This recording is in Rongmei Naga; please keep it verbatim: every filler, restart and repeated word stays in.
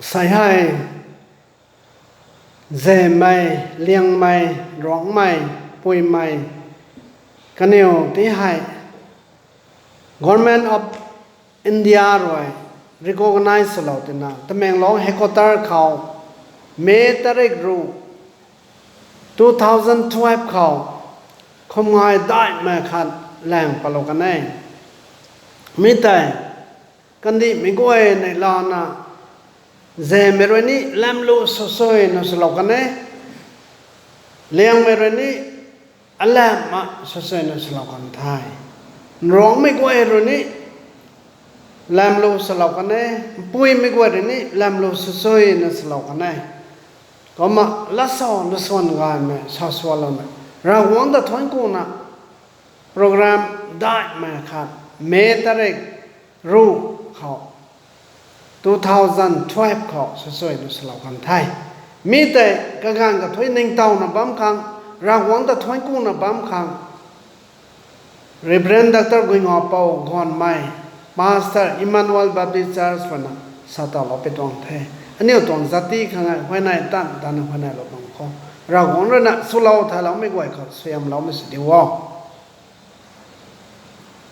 Sei hei, Zemei, Liangmei, Ruangmei, Puimei, kaniw ti hei Government of India rui recognize swlou tina Tamenglong headquarter khou May tarik ru two thousand twelve khou khumngai daihmei khat lang patlou kan e. Mi tei kandihmei guay neihlana Zemei rui ni lamlu swsuina swlou kan e. Liangmei rui ni alamna swsuina swlou kan the. Ruangmei guay rui ni lamlu swlou kan e. Puimei guay rui ni lamlu swsuina swlou kan e. Kumna latsa na swan gaymei sa sualoumei Ravguangc ta thuanc kuna program daihmei khat May tarik ru khou two thousand twelve khou swsuina swlou kan the. Mi tei kaganv kathuic ningtowna bam khang, Ravguangc ta thuanc kuna bam khang Reverend Doctor Guingapou Gonmei, Pastor, Emmanuel Baptist Church pwna sa taloupui tuang the. Aniu tuang zati khang e huayney tan tan huayneylou bam khou Ravguangc ruina swlou thayloumei guay khou suaihiamloumei sw diu o.